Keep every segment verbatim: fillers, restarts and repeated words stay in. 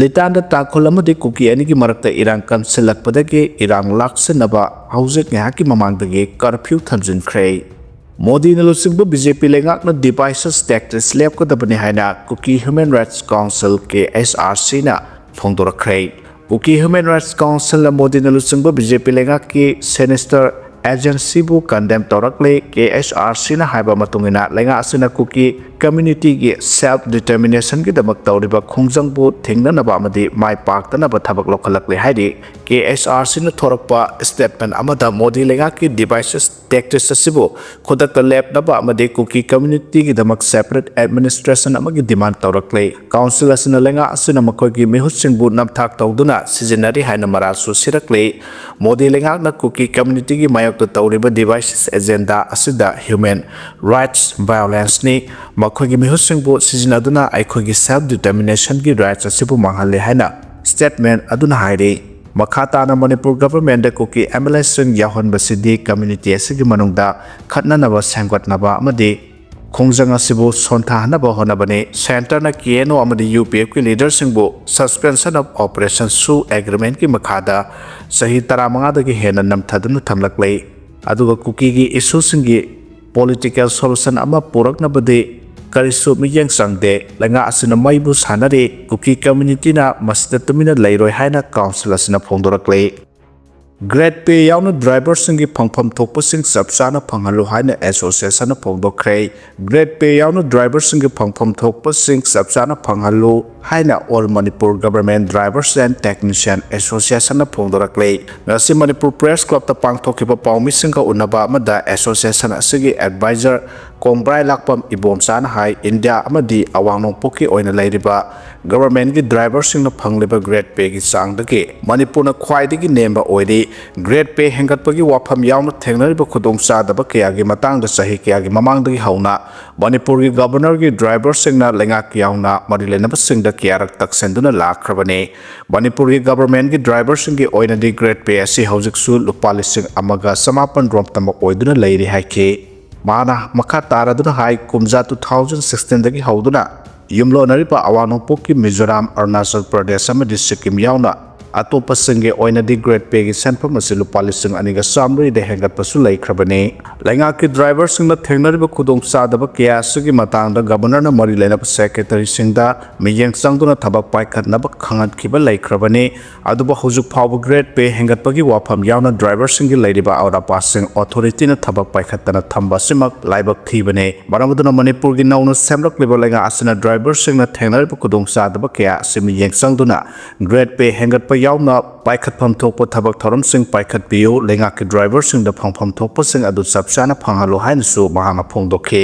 ꯂꯤꯇꯥꯟꯗ ꯇꯥꯡꯈꯨꯜ ꯑꯃꯗꯤ ꯀꯨꯀꯤ ꯑꯅꯤꯒꯤ ꯃꯔꯛꯇ ꯏꯔꯥꯡ ꯀꯟꯁꯤꯜꯂꯛꯄꯗꯒꯤ ꯏꯔꯥꯡ ꯂꯥꯛꯁꯤꯟꯅꯕ ꯍꯧꯖꯤꯛ ꯉꯥꯏꯍꯥꯛꯀꯤ ꯃꯃꯥꯡꯗꯒꯤ ꯀꯔꯐ꯭ꯌꯨ ꯊꯝꯖꯤꯟꯈ꯭ꯔꯦ꯫ ꯃꯣꯗꯤꯅ ꯂꯨꯆꯤꯡꯕ B J P ꯂꯩꯉꯥꯛꯅ divisive tactics ꯂꯦꯞꯀꯗꯕꯅꯤ ꯍꯥꯏꯅ Kuki Human Rights Council, K H R C ꯅ ꯐꯣꯡꯗꯣꯔꯛꯈ꯭ꯔꯦ꯫ Kuki Human Rights Council ꯅ ꯃꯣꯗꯤꯅ ꯂꯨꯆꯤꯡꯕ B J P ꯂꯩꯉꯥꯛꯀꯤ sinister agency ꯕꯨ condemn ꯇꯧꯔꯛꯂꯦ꯫ K H R C ꯅ ꯍꯥꯏꯕ ꯃꯇꯨꯡ ꯏꯟꯅ, ꯂꯩꯉꯥꯛ ꯑꯁꯤꯅ ꯀꯨꯀꯤ community ꯒꯤ self determination ꯒꯤꯗꯃꯛ ꯇꯧꯔꯤꯕ ꯈꯣꯡꯖꯪꯕꯨ ꯊꯤꯡꯅꯅꯕ ꯑꯃꯗꯤ ꯃꯥꯏ ꯄꯥꯛꯇꯅꯕ ꯊꯕꯛ ꯂꯧꯈꯠꯂꯛꯂꯦ ꯍꯥꯏꯔꯤ꯫ K H R C ꯅ ꯊꯣꯔꯛꯄ statement ꯑꯃꯗ ꯃꯣꯗꯤ ꯂꯩꯉꯥꯛꯀꯤ divisive tactics ꯑꯁꯤꯕꯨ ꯈꯨꯗꯛꯇ ꯂꯦꯞꯅꯕ ꯑꯃꯗꯤ ꯀꯨꯀꯤ community ꯒꯤꯗꯃꯛ separate administration ꯑꯃꯒꯤ demand ꯇꯧꯔꯛꯂꯦ꯫ Council ꯑꯁꯤꯅ ꯂꯩꯉꯥꯛ ꯑꯁꯤꯅ ꯃꯈꯣꯏꯒꯤ ꯃꯤꯍꯨꯠꯁꯤꯡꯕꯨ ꯅꯝꯊꯥꯛ ꯇꯧꯗꯨꯅ ꯁꯤꯖꯤꯟꯅꯔꯤ ꯍꯥꯏꯅ ꯃꯔꯥꯜꯁꯨ ꯁꯤꯔꯛꯂꯦ꯫ ꯃꯣꯗꯤ ꯂꯩꯉꯥꯛꯅ ꯀꯨꯀꯤ community ꯒꯤ ꯃꯥꯌꯣꯛꯇ ꯇꯧꯔꯤꯕ divisive agenda ꯑꯁꯤꯗ human rights violence ꯅꯤ꯫ ꯃꯈꯣꯏꯒꯤ ꯃꯤꯍꯨꯠꯁꯤꯡꯕꯨ ꯁꯤꯖꯤꯟꯅꯗꯨꯅ ꯑꯩꯈꯣꯏꯒꯤ self determination ꯒꯤ rights ꯑꯁꯤꯕꯨ ꯃꯥꯡꯍꯜꯂꯦ ꯍꯥꯏꯅ statement ꯑꯗꯨꯅ ꯍꯥꯏꯔꯤ꯫ ꯃꯈꯥ ꯇꯥꯅ Manipur government the Kuki M L A ꯁꯤꯡ ꯌꯥꯎꯍꯟꯕꯁꯤꯗꯤ community ꯑꯁꯤꯒꯤ ꯃꯅꯨꯡꯗ ꯈꯠꯅꯅꯕ ꯁꯦꯝꯒꯠꯅꯕ ꯑꯃꯗꯤ ꯈꯣꯡꯖꯪ ꯑꯁꯤꯕꯨ ꯁꯣꯟꯊꯍꯟꯅꯕ ꯍꯣꯠꯅꯕꯅꯤ꯫ Centre ꯅ K N O ꯑꯃꯗꯤ U P F ꯀꯤ leader ꯁꯤꯡꯕꯨ suspension of operation ꯁꯨ agreement ꯀꯤ ꯃꯈꯥꯗ ꯆꯍꯤ ꯇꯔꯥꯃꯉꯥꯗꯒꯤ ꯍꯦꯟꯅ ꯅꯝꯊꯗꯨꯅ ꯊꯝꯂꯛꯂꯦ꯫ ꯑꯗꯨꯒ ꯀꯨꯀꯤꯒꯤ issue ꯁꯤꯡꯒꯤ political solution ꯑꯃ ꯄꯨꯔꯛꯅꯕꯗꯤ ꯀꯔꯤꯁꯨ ꯃꯤꯠꯌꯦꯡ ꯆꯪꯗꯦ꯫ ꯂꯩꯉꯥꯛ ꯑꯁꯤꯅ ꯃꯩꯕꯨ ꯁꯥꯟꯅꯔꯤ꯫ ꯀꯨꯀꯤ community ꯅ ꯃꯁꯤꯗ ꯇꯨꯃꯤꯟꯅ ꯂꯩꯔꯣꯏ ꯍꯥꯏꯅ council ꯑꯁꯤꯅ ꯐꯣꯡꯗꯣꯔꯛꯂꯦ꯫ Grade pay ꯌꯥꯎꯅ driver ꯁꯤꯡꯒꯤ ꯐꯪꯐꯝ ꯊꯣꯛꯄꯁꯤꯡ ꯆꯞ ꯆꯥꯅ ꯐꯪꯍꯜꯂꯨ ꯍꯥꯏꯅ association ꯅ ꯐꯣꯡꯗꯣꯛꯈ꯭ꯔꯦ꯫ Grade pay ꯌꯥꯎꯅ driver ꯁꯤꯡꯒꯤ ꯐꯪꯐꯝ ꯊꯣꯛꯄꯁꯤꯡ ꯆꯞ ꯆꯥꯅ ꯐꯪꯍꯜꯂꯨ ꯍꯥꯏꯅ All Manipur Government Drivers and Technician Association ꯅ ꯐꯣꯡꯗꯣꯔꯛꯂꯦ꯫ ꯉꯁꯤ ꯃꯅꯤꯄꯨꯔ Press Club ꯇ ꯄꯥꯡꯊꯣꯛꯈꯤꯕ ꯄꯥꯎꯃꯤꯁꯤꯡꯒ ꯎꯅꯕ ꯑꯃꯗ association ꯑꯁꯤꯒꯤ advisor ꯀꯣꯡꯕ꯭ꯔꯥꯏ ꯂꯥꯛꯄꯝ ꯏꯕꯣꯝꯆꯥꯅ ꯍꯥꯏ, ꯏꯟꯗꯤꯌꯥ ꯑꯃꯗꯤ ꯑꯋꯥꯡ ꯅꯣꯡꯄꯣꯛꯀꯤ ꯑꯣꯏꯅ ꯂꯩꯔꯤꯕ government ꯀꯤ driver ꯁꯤꯡꯅ ꯐꯪꯂꯤꯕ grade pay ꯒꯤ ꯆꯥꯡꯗꯒꯤ ꯃꯅꯤꯄꯨꯔꯅ ꯈ꯭ꯋꯥꯏꯗꯒꯤ ꯅꯦꯝꯕ ꯑꯣꯏꯔꯤ꯫ Grade pay ꯍꯦꯟꯒꯠꯄꯒꯤ ꯋꯥꯐꯝ ꯌꯥꯎꯅ ꯊꯦꯡꯅꯔꯤꯕ ꯈꯨꯗꯣꯡꯆꯥꯗꯕ ꯀꯌꯥꯒꯤ ꯃꯇꯥꯡꯗ ꯆꯍꯤ ꯀꯌꯥꯒꯤ ꯃꯃꯥꯡꯗꯒꯤ ꯍꯧꯅ ꯃꯅꯤꯄꯨꯔꯒꯤ governor ꯒꯤ driver ꯁꯤꯡꯅ ꯂꯩꯉꯥꯛꯀ ꯌꯥꯎꯅ ꯃꯔꯤ ꯂꯩꯅꯕꯁꯤꯡꯗ ꯀꯌꯥꯔꯛ ꯇꯛꯁꯤꯟꯗꯨꯅ ꯂꯥꯛꯈ꯭ꯔꯕꯅꯤ꯫ ꯃꯅꯤꯄꯨꯔꯒꯤ government ꯀꯤ driver ꯁꯤꯡꯒꯤ ꯑꯣꯏꯅꯗꯤ grade pay ꯑꯁꯤ ꯍꯧꯖꯤꯛꯁꯨ ꯂꯨꯄꯥ ꯂꯤꯁꯤꯡ ꯑꯃꯒ ꯆꯃꯥꯄꯟ ꯔꯣꯝꯇꯃꯛ ꯑꯣꯏꯗꯨꯅ ꯂꯩꯔꯤ ꯍꯥꯏꯈꯤ꯫ ꯃꯥꯅ ꯃꯈꯥ ꯇꯥꯔꯗꯨꯅ ꯍꯥꯏ, ꯀꯨꯝꯖꯥ two thousand sixteen ꯗꯒꯤ ꯍꯧꯗꯨꯅ ꯌꯨꯝꯂꯣꯟꯅꯔꯤꯕ ꯑꯋꯥꯡ ꯅꯣꯡꯄꯣꯛꯀꯤ ꯃꯤꯖꯣꯔꯥꯝ, ꯑꯔꯨꯅꯥꯆꯜ ꯄ꯭ꯔꯗꯦꯁ ꯑꯃꯗꯤ ꯁꯤꯛꯀꯤꯝ ꯌꯥꯎꯅ ꯑꯇꯣꯞꯄꯁꯤꯡꯒꯤ ꯑꯣꯏꯅꯗꯤ grade pay ꯒꯤ ꯁꯦꯟꯐꯝ ꯑꯁꯤ ꯂꯨꯄꯥ ꯂꯤꯁꯤꯡ ꯑꯅꯤꯒ ꯆꯥꯃꯔꯤꯗ ꯍꯦꯟꯒꯠꯄꯁꯨ ꯂꯩꯈ꯭ꯔꯕꯅꯤ꯫ ꯂꯩꯉꯥꯛꯀꯤ driver ꯁꯤꯡꯅ ꯊꯦꯡꯅꯔꯤꯕ ꯈꯨꯗꯣꯡꯆꯥꯗꯕ ꯀꯌꯥ ꯑꯁꯤꯒꯤ ꯃꯇꯥꯡꯗ Governor ꯅ ꯃꯔꯤ ꯂꯩꯅꯕ secretary ꯁꯤꯡꯗ ꯃꯤꯠꯌꯦꯡ ꯆꯪꯗꯨꯅ ꯊꯕꯛ ꯄꯥꯏꯈꯠꯅꯕ ꯈꯪꯍꯟꯈꯤꯕ ꯂꯩꯈ꯭ꯔꯕꯅꯤ꯫ ꯑꯗꯨꯕꯨ ꯍꯧꯖꯤꯛ ꯐꯥꯎꯕ grade pay ꯍꯦꯟꯒꯠꯄꯒꯤ ꯋꯥꯐꯝ ꯌꯥꯎꯅ driver ꯁꯤꯡꯒꯤ ꯂꯩꯔꯤꯕ ꯑꯋꯥꯠ ꯑꯄꯥꯁꯤꯡ authority ꯅ ꯊꯕꯛ ꯄꯥꯏꯈꯠꯇꯅ ꯊꯝꯕ ꯑꯁꯤꯃꯛ ꯂꯥꯏꯕꯛ ꯊꯤꯕꯅꯤ꯫ ꯃꯔꯝ ꯑꯗꯨꯅ ꯃꯅꯤꯄꯨꯔꯒꯤ ꯅꯧꯅ ꯁꯦꯝꯂꯛꯂꯤꯕ ꯂꯩꯉꯥꯛ ꯑꯁꯤꯅ driver ꯁꯤꯡꯅ ꯊꯦꯡꯅꯔꯤꯕ ꯈꯨꯗꯣꯡꯆꯥꯗꯕ ꯀꯌꯥ ꯑꯁꯤ ꯃꯤꯠꯌꯦꯡ ꯆꯪꯗꯨꯅ grade pay ꯍꯦꯟꯒꯠꯄ ꯌꯥꯎꯅ ꯄꯥꯏꯈꯠꯐꯝ ꯊꯣꯛꯄ ꯊꯕꯛ ꯊꯧꯔꯝꯁꯤꯡ ꯄꯥꯏꯈꯠꯄꯤꯌꯨ꯫ ꯂꯩꯉꯥꯛꯀꯤ driver ꯁꯤꯡꯗ ꯐꯪꯐꯝ ꯊꯣꯛꯄꯁꯤꯡ ꯑꯗꯨ ꯆꯞ ꯆꯥꯅ ꯐꯪꯍꯜꯂꯨ ꯍꯥꯏꯅꯁꯨ ꯃꯍꯥꯛꯅ ꯐꯣꯡꯗꯣꯛꯈꯤ꯫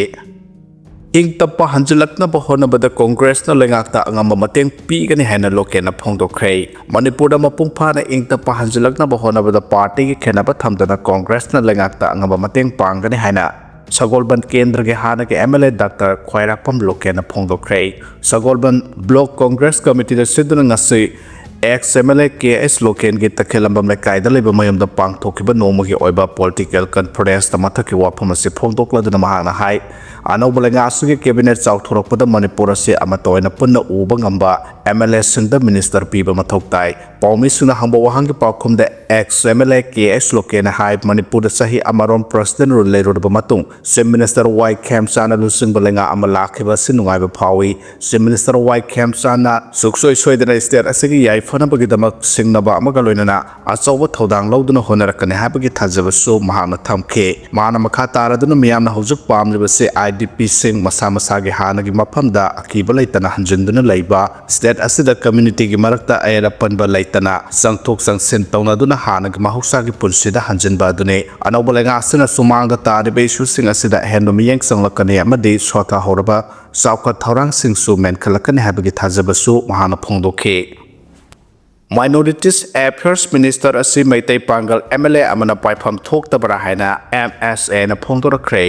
ꯏꯪ ꯇꯞꯄ ꯍꯟꯖꯤꯜꯂꯛꯅꯕ ꯍꯣꯠꯅꯕꯗ Congress ꯅ ꯂꯩꯉꯥꯛꯇ ꯑꯉꯝꯕ ꯃꯇꯦꯡ ꯄꯤꯒꯅꯤ ꯍꯥꯏꯅ ꯂꯣꯀꯦꯟꯅ ꯐꯣꯡꯗꯣꯛꯈ꯭ꯔꯦ꯫ ꯃꯅꯤꯄꯨꯔꯗ ꯃꯄꯨꯡ ꯐꯥꯅ ꯏꯪ ꯇꯞꯄ ꯍꯟꯖꯤꯜꯂꯛꯅꯕ ꯍꯣꯠꯅꯕꯗ party ꯒꯤ ꯈꯦꯠꯅꯕ ꯊꯝꯗꯅ Congress ꯅ ꯂꯩꯉꯥꯛꯇ ꯑꯉꯝꯕ ꯃꯇꯦꯡ ꯄꯥꯡꯒꯅꯤ ꯍꯥꯏꯅ ꯁꯒꯣꯜꯕꯟ ꯀꯦꯟꯗ꯭ꯔꯒꯤ ꯍꯥꯟꯅꯒꯤ M L A Doctor ꯈ꯭ꯋꯥꯏꯔꯥꯛꯄꯝ ꯂꯣꯀꯦꯟꯅ ꯐꯣꯡꯗꯣꯛꯈ꯭ꯔꯦ꯫ ꯁꯒꯣꯜꯕꯟ Block Congress Committee ꯗ ꯁꯤꯟꯗꯨꯅ ꯉꯁꯤ ex M L A K H ꯂꯣꯀꯦꯟꯒꯤ ꯇꯈꯦꯜꯂꯝꯕꯝ ꯂꯩꯀꯥꯏꯗ ꯂꯩꯕ ꯃꯌꯨꯝꯗ ꯄꯥꯡꯊꯣꯛꯈꯤꯕ ꯅꯣꯡꯃꯒꯤ ꯑꯣꯏꯕ political conference ꯇ ꯃꯊꯛꯀꯤ ꯋꯥꯐꯝ ꯑꯁꯤ ꯐꯣꯡꯗꯣꯛꯂꯗꯨꯅ ꯃꯍꯥꯛꯅ ꯍꯥꯏ, ꯑꯅꯧꯕ ꯂꯩꯉꯥꯛ ꯑꯁꯤꯒꯤ cabinet ꯆꯥꯎꯊꯣꯔꯛꯄꯗ ꯃꯅꯤꯄꯨꯔ ꯑꯁꯤ ꯑꯃꯠꯇ ꯑꯣꯏꯅ ꯄꯨꯟꯅ ꯎꯕ ꯉꯝꯕ M L A ꯁꯤꯡꯗ minister ꯄꯤꯕ ꯃꯊꯧ ꯇꯥꯏ꯫ ꯄꯥꯎꯃꯤꯁꯤꯡꯅ ꯍꯪꯕ ꯋꯥꯍꯪꯒꯤ ꯄꯥꯎꯈꯨꯝꯗ ex M L A K H ꯂꯣꯀꯦꯟꯅ ꯍꯥꯏ, ꯃꯅꯤꯄꯨꯔꯗ ꯆꯍꯤ ꯑꯃꯔꯣꯝ president rule ꯂꯩꯔꯨꯔꯕ ꯃꯇꯨꯡ Chief Minister Y ꯈꯦꯝꯆꯥꯟꯅ ꯂꯨꯆꯤꯡꯕ ꯂꯩꯉꯥꯛ ꯑꯃ ꯂꯥꯛꯈꯤꯕ ꯑꯁꯤ ꯅꯨꯡꯉꯥꯏꯕ ꯐꯥꯎꯏ꯫ Chief Minister Y ꯈꯦꯝꯆꯥꯟꯅ ꯁꯨꯡꯁꯣꯏ ꯁꯣꯏꯗꯅ state ꯑꯁꯤꯒꯤ ꯌꯥꯏꯐꯅꯕꯒꯤꯗꯃꯛ ꯁꯤꯡꯅꯕ ꯑꯃꯒ ꯂꯣꯏꯅꯅ ꯑꯆꯧꯕ ꯊꯧꯗꯥꯡ ꯂꯧꯗꯨꯅ ꯍꯣꯠꯅꯔꯛꯀꯅꯤ ꯍꯥꯏꯕꯒꯤ ꯊꯥꯖꯕꯁꯨ ꯃꯍꯥꯛꯅ ꯊꯝꯈꯤ꯫ ꯃꯍꯥꯛꯅ ꯃꯈꯥ ꯇꯥꯔꯗꯨꯅ ꯃꯤꯌꯥꯝꯅ ꯍꯧꯖꯤꯛ ꯄꯥꯝꯂꯤꯕꯁꯤ I D P ꯁꯤꯡ ꯃꯁꯥ ꯃꯁꯥꯒꯤ ꯍꯥꯟꯅꯒꯤ ꯃꯐꯝꯗ ꯑꯀꯤꯕ ꯂꯩꯇꯅ ꯍꯟꯖꯤꯟꯗꯨꯅ ꯂꯩꯕ, state ꯑꯁꯤꯗ community ꯒꯤ ꯃꯔꯛꯇ ꯑꯌꯦꯠ ꯑꯄꯟꯕ ꯂꯩꯇꯅ ꯆꯪꯊꯣꯛ ꯆꯪꯁꯤꯟ ꯇꯧꯅꯗꯨꯅ ꯍꯥꯟꯅꯒꯤ ꯃꯍꯧꯁꯥꯒꯤ ꯄꯨꯟꯁꯤꯗ ꯍꯟꯖꯤꯟꯕ ꯑꯗꯨꯅꯤ꯫ ꯑꯅꯧꯕ ꯂꯩꯉꯥꯛ ꯑꯁꯤꯅ ꯁꯨꯃꯥꯡꯗ ꯇꯥꯔꯤꯕ issue ꯁꯤꯡ ꯑꯁꯤꯗ ꯑꯍꯦꯟꯕ ꯃꯤꯠꯌꯦꯡ ꯆꯪꯂꯛꯀꯅꯤ ꯑꯃꯗꯤ ꯁꯣꯊꯍꯧꯔꯕ ꯆꯥꯎꯈꯠ ꯊꯧꯔꯥꯡꯁꯤꯡꯁꯨ ꯃꯦꯟꯈꯠꯂꯛꯀꯅꯤ ꯍꯥꯏꯕꯒꯤ ꯊꯥꯖꯕꯁꯨ ꯃꯍꯥꯛꯅ ꯐꯣꯡꯗꯣꯛꯈꯤ꯫ Minorities Affairs Minister ꯑꯁꯤ ꯃꯩꯇꯩ ꯄꯥꯡꯒꯜ M L A ꯑꯃꯅ ꯄꯥꯏꯐꯝ ꯊꯣꯛꯇꯕ꯭ꯔꯥ ꯍꯥꯏꯅ M S A ꯅ ꯐꯣꯡꯗꯣꯔꯛꯈ꯭ꯔꯦ꯫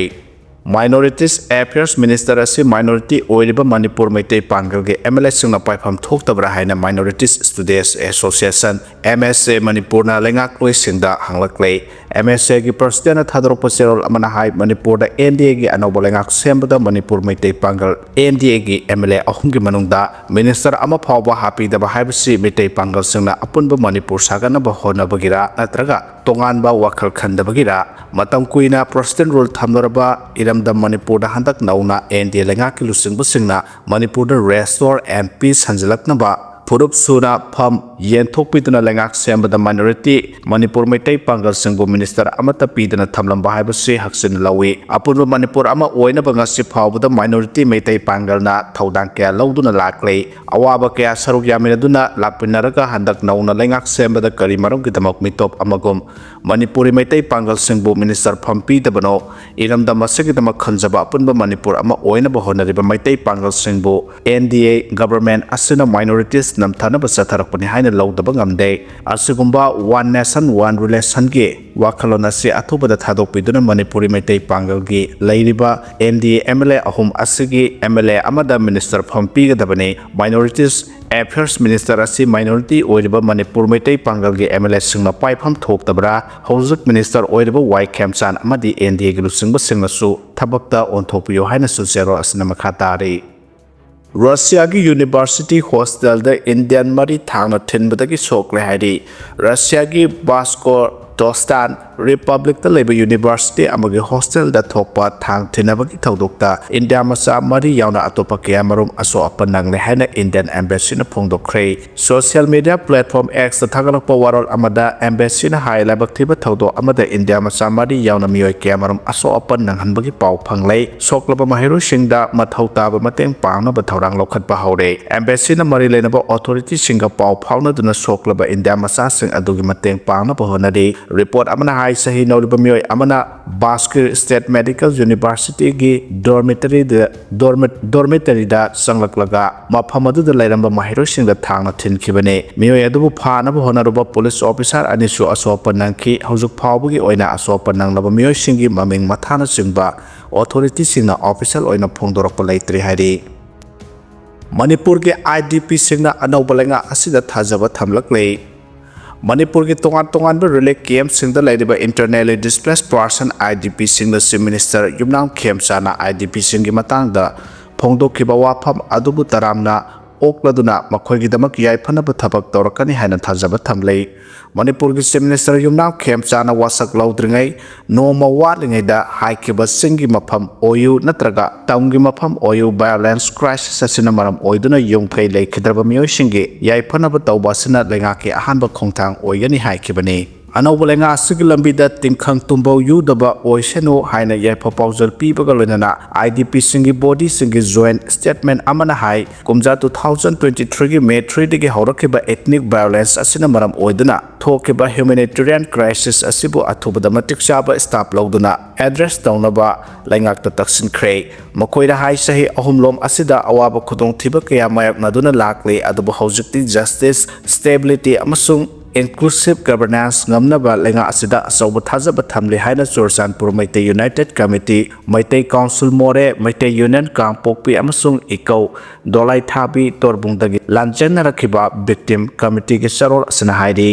Minorities Affairs Minister ꯑꯁꯤ minority ꯑꯣꯏꯔꯤꯕ Manipur Meitei ꯄꯥꯡꯒꯜꯒꯤ M L A ꯁꯤꯡꯅ ꯄꯥꯏꯐꯝ ꯊꯣꯛꯇꯕ꯭ꯔꯥ ꯍꯥꯏꯅ Minorities Studies Association, M S A, ꯃꯅꯤꯄꯨꯔꯅ ꯂꯩꯉꯥꯛꯂꯣꯏꯁꯤꯡꯗ ꯍꯪꯂꯛꯂꯦ꯫ M S A ꯒꯤ president ꯅ ꯊꯥꯗꯣꯔꯛꯄ ꯆꯦꯔꯣꯜ ꯑꯃꯅ ꯍꯥꯏ, ꯃꯅꯤꯄꯨꯔꯗ N D A ꯒꯤ ꯑꯅꯧꯕ ꯂꯩꯉꯥꯛ ꯁꯦꯝꯕꯗ ꯃꯅꯤꯄꯨꯔ ꯃꯩꯇꯩ ꯄꯥꯡꯒꯜ N D A ꯒꯤ M L A ꯑꯍꯨꯝꯒꯤ ꯃꯅꯨꯡꯗ minister ꯑꯃ ꯐꯥꯎꯕ ꯍꯥꯞꯄꯤꯗꯕ ꯍꯥꯏꯕꯁꯤ ꯃꯩꯇꯩ ꯄꯥꯡꯒꯜꯁꯤꯡꯅ ꯑꯄꯨꯟꯕ ꯃꯅꯤꯄꯨꯔ ꯁꯥꯒꯠꯅꯕ ꯍꯣꯠꯅꯕꯒꯤꯔꯥ, ꯅꯠꯇ꯭ꯔꯒ ꯇꯣꯉꯥꯟꯕ ꯋꯥꯈꯜ ꯈꯟꯗꯕꯒꯤꯔꯥ? ꯃꯇꯝ ꯀꯨꯏꯅ president rule ꯊꯝꯂꯨꯔꯕ ꯏꯔꯝꯗꯝ ꯃꯅꯤꯄꯨꯔꯗ ꯍꯟꯗꯛ ꯅꯧꯅ N D A ꯂꯩꯉꯥꯛꯀꯤ ꯂꯨꯆꯤꯡꯕꯁꯤꯡꯅ ꯃꯅꯤꯄꯨꯔꯗ restore and peace ꯍꯟꯖꯤꯜꯂꯛꯅꯕ ꯐꯨꯔꯨꯞ ꯁꯨꯅ ꯐꯝ ꯌꯦꯟꯊꯣꯛꯄꯤꯗꯨꯅ ꯂꯩꯉꯥꯛ ꯁꯦꯝꯕꯗ minority ꯃꯅꯤꯄꯨꯔ ꯃꯩꯇꯩ ꯄꯥꯡꯒꯜꯁꯤꯡꯕꯨ minister ꯑꯃꯠꯇ ꯄꯤꯗꯅ ꯊꯝꯂꯝꯕ ꯍꯥꯏꯕꯁꯤ ꯍꯛꯆꯤꯟꯅ ꯂꯧꯏ꯫ ꯑꯄꯨꯟꯕ ꯃꯅꯤꯄꯨꯔ ꯑꯃ ꯑꯣꯏꯅꯕ ꯉꯁꯤ ꯐꯥꯎꯕꯗ minority ꯃꯩꯇꯩ ꯄꯥꯡꯒꯜꯅ ꯊꯧꯗꯥꯡ ꯀꯌꯥ ꯂꯧꯗꯨꯅ ꯂꯥꯛꯂꯦ꯫ ꯑꯋꯥꯕ ꯀꯌꯥ ꯁꯔꯨꯛ ꯌꯥꯃꯤꯟꯅꯗꯨꯅ ꯂꯥꯛꯃꯤꯟꯅꯔꯒ ꯍꯟꯗꯛ ꯅꯧꯅ ꯂꯩꯉꯥꯛ ꯁꯦꯝꯕꯗ ꯀꯔꯤ ꯃꯔꯝꯒꯤꯗꯃꯛ ꯃꯤꯇꯣꯞ ꯑꯃꯒꯨꯝ ꯃꯅꯤꯄꯨꯔꯤ ꯃꯩꯇꯩ ꯄꯥꯡꯒꯜꯁꯤꯡꯕꯨ minister ꯐꯝ ꯄꯤꯗꯕꯅꯣ? ꯏꯔꯝꯗꯝ ꯑꯁꯤꯒꯤꯗꯃꯛ ꯈꯟꯖꯕ ꯑꯄꯨꯟꯕ ꯃꯅꯤꯄꯨꯔ ꯑꯃ ꯑꯣꯏꯅꯕ ꯍꯣꯠꯅꯔꯤꯕ Meitei ꯄꯥꯡꯒꯜꯁꯤꯡꯕꯨ N D A government ꯑꯁꯤꯅ minorities ꯅꯝꯊꯅꯕ ꯆꯠꯊꯔꯛꯄꯅꯤ ꯍꯥꯏꯅ ꯂꯧꯗꯕ ꯉꯝꯗꯦ꯫ ꯑꯁꯤꯒꯨꯝꯕ one nation one relation ꯒꯤ ꯋꯥꯈꯜꯂꯣꯟ ꯑꯁꯤ ꯑꯊꯨꯕꯗ ꯊꯥꯗꯣꯛꯄꯤꯗꯨꯅ ꯃꯅꯤꯄꯨꯔꯤ ꯃꯩꯇꯩ ꯄꯥꯡꯒꯜꯒꯤ ꯂꯩꯔꯤꯕ N D A M L A ꯑꯍꯨꯝ ꯑꯁꯤꯒꯤ M L A ꯑꯃꯗ minister ꯐꯝ ꯄꯤꯒꯗꯕꯅꯤ꯫ Minorities Affairs Minister ꯑꯁꯤ minority ꯑꯣꯏꯔꯤꯕ Manipur Meitei ꯄꯥꯡꯒꯜꯒꯤ M L A ꯁꯤꯡꯅ ꯄꯥꯏꯐꯝ ꯊꯣꯛꯇꯕ꯭ꯔꯥ? ꯍꯧꯖꯤꯛ minister ꯑꯣꯏꯔꯤꯕ ꯋꯥꯏ ꯈꯦꯝꯆꯥꯟ ꯑꯃꯗꯤ N D A ꯒꯤ ꯂꯨꯆꯤꯡꯕꯁꯤꯡꯅꯁꯨ ꯊꯕꯛꯇ ꯑꯣꯟꯊꯣꯛꯄꯤꯌꯨ ꯍꯥꯏꯅꯁꯨ ꯆꯦꯔꯣꯜ ꯑꯁꯤꯅ ꯃꯈꯥ ꯇꯥꯔꯤ꯫ ꯔꯁꯤꯌꯥꯒꯤ university hostel ꯗ Indian ꯃꯔꯤ ꯊꯥꯡꯅ ꯊꯤꯟꯕꯗꯒꯤ ꯁꯣꯛꯂꯦ ꯍꯥꯏꯔꯤ꯫ ꯔꯁꯤꯌꯥꯒꯤ Bashkortostan Republic ꯇ ꯂꯩꯕ university ꯑꯃꯒꯤ hostel ꯗ ꯊꯣꯛꯄ ꯊꯥꯡ ꯊꯤꯟꯅꯕꯒꯤ ꯊꯧꯗꯣꯛꯇ ꯏꯟꯗꯤꯌꯥ ꯃꯆꯥ ꯃꯔꯤ ꯌꯥꯎꯅ ꯑꯇꯣꯞꯄ ꯀꯌꯥꯃꯔꯨꯝ ꯑꯁꯣꯛ ꯑꯄꯟ ꯅꯪꯂꯦ ꯍꯥꯏꯅ Indian embassy ꯅ ꯐꯣꯡꯗꯣꯛꯈ꯭ꯔꯦ꯫ Social media platform X ꯇ ꯊꯥꯒꯠꯂꯛꯄ ꯋꯥꯔꯣꯜ ꯑꯃꯗ embassy ꯅ ꯍꯥꯏ, ꯂꯥꯏꯕꯛ ꯊꯤꯕ ꯊꯧꯗꯣꯛ ꯑꯃꯗ ꯏꯟꯗꯤꯌꯥ ꯃꯆꯥ ꯃꯔꯤ ꯌꯥꯎꯅ ꯃꯤꯑꯣꯏ ꯀꯌꯥꯃꯔꯨꯝ ꯑꯁꯣꯛ ꯑꯄꯟ ꯅꯪꯍꯟꯕꯒꯤ ꯄꯥꯎ ꯐꯪꯂꯦ꯫ ꯁꯣꯛꯂꯕ ꯃꯍꯩꯔꯣꯏꯁꯤꯡꯗ ꯃꯊꯧ ꯇꯥꯕ ꯃꯇꯦꯡ ꯄꯥꯡꯅꯕ ꯊꯧꯔꯥꯡ ꯂꯧꯈꯠꯄ ꯍꯧꯔꯦ꯫ Embassy ꯅ ꯃꯔꯤ ꯂꯩꯅꯕ authority ꯁꯤꯡꯒ ꯄꯥꯎ ꯐꯥꯎꯅꯗꯨꯅ ꯁꯣꯛꯂꯕ ꯏꯟꯗꯤꯌꯥ ꯃꯆꯥꯁꯤꯡ ꯑꯗꯨꯒꯤ ꯃꯇꯦꯡ ꯄꯥꯡꯅꯕ ꯍꯣꯠꯅꯔꯤ꯫ Report ꯑꯃꯅ ꯍꯥꯏ ꯁꯍꯤ ꯅꯧꯔꯤꯕ ꯃꯤꯑꯣꯏ ꯑꯃꯅ ꯕꯥꯁꯀꯤꯔ ꯁ꯭ꯇꯦꯠ ꯃꯦꯗꯤꯀꯦꯜ ꯌꯨꯅꯤꯚꯔꯁꯤꯇꯤꯒꯤ ꯗꯣꯔꯃꯤꯇꯔꯤꯗ, ꯗꯣꯔꯃꯤ-, ꯗꯣꯔꯃꯤꯇꯔꯤꯗ ꯆꯪꯂꯛꯂꯒ ꯃꯐꯝ ꯑꯗꯨꯗ ꯂꯩꯔꯝꯕ ꯃꯍꯩꯔꯣꯏꯁꯤꯡꯗ ꯊꯥꯡꯅ ꯊꯤꯟꯈꯤꯕꯅꯤ꯫ ꯃꯤꯑꯣꯏ ꯑꯗꯨꯕꯨ ꯐꯥꯅꯕ ꯍꯣꯠꯅꯔꯨꯕ ꯄꯨꯂꯤꯁ ꯑꯣꯐꯤꯁꯥꯔ ꯑꯅꯤꯁꯨ ꯑꯁꯣꯛꯄ ꯅꯪꯈꯤ꯫ ꯍꯧꯖꯤꯛ ꯐꯥꯎꯕꯒꯤ ꯑꯣꯏꯅ ꯑꯁꯣꯛꯄ ꯅꯪꯂꯕ ꯃꯤꯑꯣꯏꯁꯤꯡꯒꯤ ꯃꯃꯤꯡ ꯃꯊꯥꯅꯆꯤꯡꯕ ꯑꯣꯊꯣꯔꯤꯇꯤꯁꯤꯡꯅ ꯑꯣꯐꯤꯁꯤꯌꯦꯜ ꯑꯣꯏꯅ ꯐꯣꯡꯗꯣꯔꯛꯄ ꯂꯩꯇ꯭ꯔꯤ ꯍꯥꯏꯔꯤ꯫ ꯃꯅꯤꯄꯨꯔꯒꯤ IDPꯁꯤꯡꯅ ꯑꯅꯧꯕ ꯂꯩꯉꯥꯛ ꯑꯁꯤꯗ ꯊꯥꯖꯕ ꯊꯝꯂꯛꯂꯦ꯫ ꯃꯅꯤꯄꯨꯔꯒꯤ ꯇꯣꯉꯥꯟ ꯇꯣꯉꯥꯟꯕ ꯔꯤꯂꯤꯐ ꯀꯦꯝꯞꯁꯤꯡꯗ ꯂꯩꯔꯤꯕ internally displaced person IDPꯁꯤꯡꯗ Chief Minister ꯌꯨꯝꯅꯥꯝ ꯈꯦꯝꯆꯥꯅ IDPꯁꯤꯡꯒꯤ ꯃꯇꯥꯡꯗ ꯐꯣꯡꯗꯣꯛꯈꯤꯕ ꯋꯥꯐꯝ ꯑꯗꯨꯕꯨ ꯇꯔꯥꯝꯅ ꯑꯣꯛꯂꯗꯨꯅ ꯃꯈꯣꯏꯒꯤꯗꯃꯛ ꯌꯥꯏꯐꯅꯕ ꯊꯕꯛ ꯇꯧꯔꯛꯀꯅꯤ ꯍꯥꯏꯅ ꯊꯥꯖꯕ ꯊꯝꯂꯤ꯫ ꯃꯅꯤꯄꯨꯔꯒꯤ Chief Minister ꯌꯨꯝꯅꯥꯝ ꯈꯦꯝꯆꯥꯅ ꯋꯥꯁꯛ ꯂꯧꯗ꯭ꯔꯤꯉꯩ ꯅꯣꯡꯃ ꯋꯥꯠꯂꯤꯉꯩꯗ ꯍꯥꯏꯈꯤꯕ ꯆꯤꯡꯒꯤ ꯃꯐꯝ ꯑꯣꯏꯌꯨ ꯅꯠꯇ꯭ꯔꯒ ꯇꯝꯒꯤ ꯃꯐꯝ ꯑꯣꯏꯌꯨ violence crisis ꯑꯁꯤꯅ ꯃꯔꯝ ꯑꯣꯏꯗꯨꯅ ꯌꯨꯝ ꯀꯩ ꯂꯩꯈꯤꯗ꯭ꯔꯕ ꯃꯤꯑꯣꯏꯁꯤꯡꯒꯤ ꯌꯥꯏꯐꯅꯕ ꯇꯧꯕ ꯑꯁꯤꯅ ꯂꯩꯉꯥꯛꯀꯤ ꯑꯍꯥꯟꯕ ꯈꯣꯡꯊꯥꯡ ꯑꯣꯏꯒꯅꯤ ꯍꯥꯏꯈꯤꯕꯅꯤ꯫ ꯑꯅꯧꯕ ꯂꯩꯉꯥꯛ ꯑꯁꯤꯒꯤ ꯂꯝꯕꯤꯗ ꯇꯤꯡꯈꯪ ꯇꯨꯝꯕꯧ ꯌꯨꯗꯕ ꯑꯣꯏꯁꯅꯨ ꯍꯥꯏꯅ ꯌꯥꯏꯐ ꯄꯥꯎꯖꯦꯜ ꯄꯤꯕꯒ ꯂꯣꯏꯅꯅ IDPꯁꯤꯡꯒꯤ bodyꯁꯤꯡꯒꯤ joint statement ꯑꯃꯅ ꯍꯥꯏ, ꯀꯨꯝꯖꯥ two thousand twenty threeꯒꯤ May threeꯗꯒꯤ ꯍꯧꯔꯛꯈꯤꯕ ethnic violence ꯑꯁꯤꯅ ꯃꯔꯝ ꯑꯣꯏꯗꯨꯅ ꯊꯣꯛꯈꯤꯕ humanitarian crisis ꯑꯁꯤꯕꯨ ꯑꯊꯨꯕꯗ ꯃꯇꯤꯛ ꯆꯥꯕ staff ꯂꯧꯗꯨꯅ address ꯇꯧꯅꯕ ꯂꯩꯉꯥꯛꯇ ꯇꯛꯁꯤꯟꯈ꯭ꯔꯦ꯫ ꯃꯈꯣꯏꯅ ꯍꯥꯏ ꯆꯍꯤ ꯑꯍꯨꯝꯂꯣꯝ ꯑꯁꯤꯗ ꯑꯋꯥꯕ ꯈꯨꯗꯣꯡꯊꯤꯕ ꯀꯌꯥ ꯃꯥꯌꯣꯛꯅꯗꯨꯅ ꯂꯥꯛꯂꯤ, ꯑꯗꯨꯕꯨ ꯍꯧꯖꯤꯛꯇꯤ justice, stability ꯑꯃꯁꯨꯡ inclusive governance ꯉꯝꯅꯕ ꯂꯩꯉꯥꯛ ꯑꯁꯤꯗ ꯑꯆꯧꯕ ꯊꯥꯖꯕ ꯊꯝꯂꯤ ꯍꯥꯏꯅ Churachandpur Meitei United Committee, Meitei Council ꯃꯣꯔꯦ, ꯃꯩꯇꯩ Union ꯀꯥꯡꯄꯣꯛꯄꯤ ꯑꯃꯁꯨꯡ ꯏꯀꯧ ꯗꯣꯂꯥꯏꯊꯥꯕꯤ ꯇꯣꯔꯕꯨꯡꯗꯒꯤ ꯂꯥꯟꯖꯦꯟꯅꯔꯛꯈꯤꯕ victim committeeꯒꯤ ꯆꯥꯔꯣꯜ ꯑꯁꯤꯅ ꯍꯥꯏꯔꯤ꯫